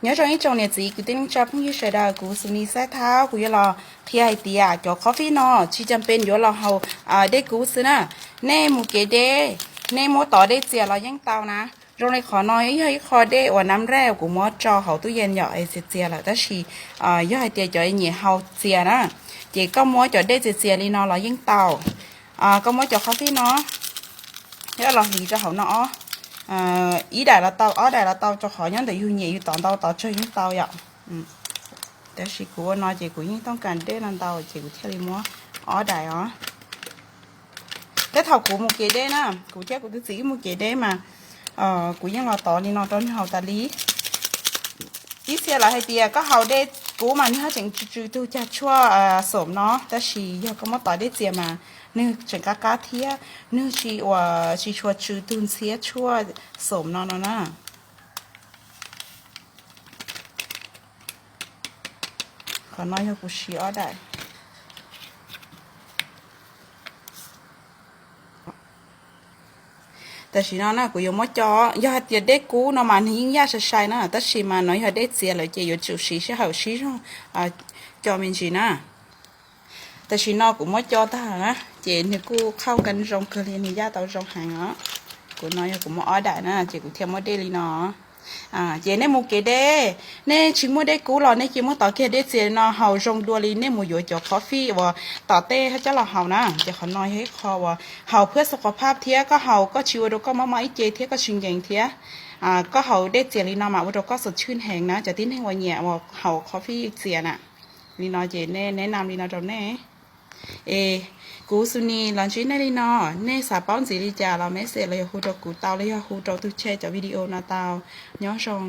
Nyob zoo ib tsoom niam txiv kwv tij neej tsa phooj ywg sawv daws, kuv Suni Xaib Thaub, kuv yuav los qhia hais tias cov coffee no tsis cam pes yuav los haus dej kub xwb na. Nej mus kev deb, nej muab tov dej txias los yeej tau na. Zoo li qhov no yog ib qho dej uas nam raj kuv muab tso hauv tub yees yom, es txias txias lawm, tab sis yog hais tias cov nyiam haus txias na, ces koj muab cov dej txias txias li no los yeej tau. Koj muab cov coffee no, yog los hliv rau hauv no ob, ib daim los tau, ob daim los tau, rau qhov nyob ntawm yus nyiam yus tov ntau tov tsawg yeej tau yom. Tab sis kuv ua no ces kuv yeej tooj kas dej no ntau ces kuv thiaj li muab ob daim os. Tej thaum kuv mus kev deb na, kuv thiab kuv tus txiv wb mus kev deb mas kuv yeej los tov li no rau nws haus tas li. Ib txhia lawv hais tias koj haus dej kub mas nws ho tseem tsw tsw tug cag tshuaj xoom no, tab sis yog koj muab tov dej txias mas nws tseem qab qab thiab, nws tsis ua, tsis tshua tsw tug ntxhiab tshuaj xoom no no na. Qhov no yog kuv siv ob daim. Tam sim no na kuv yuav muab co, yog hais tias dej kub no mas nws yeej yaj sai sai na, tab sis mas no yog dej txias lawm ces yuav tsum siv sij hawm sib zog co me ntsis na. Tam sim no kuv muab co tag na, ces nws kuj qhauj nka zoo kawg li, nws yaj tau zoo heev os. Kuv no yog kuv muab ob daim na, ces kuv thiaj muab dej li no. Ces nej mus kev deb, nej tsis muaj dej kub los nej cia muab tov kiag dej txias no haus zoo dua li nej mus yuav cov coffee uas tom tej coj los haus na. Ces qhov no yog ib qho uas haus phwb xu qhov phab thiab, koj haus koj tsis ua rau koj mob mob ib ce thiab koj tsis nkees thiab. Koj haus dej txias li no mas ua rau koj xus tshwj heev na, cov tib neeg uas nyiam uas haus coffee txias na. Li no ces nej, nej nam li no rau nej. Es kuv Suni los ntsib nej li no, nej xav paub ntxiv li cas los message los yog hu rau kuv tau, los yog hu rau tus tseg cov video no tau. Nyob zoo.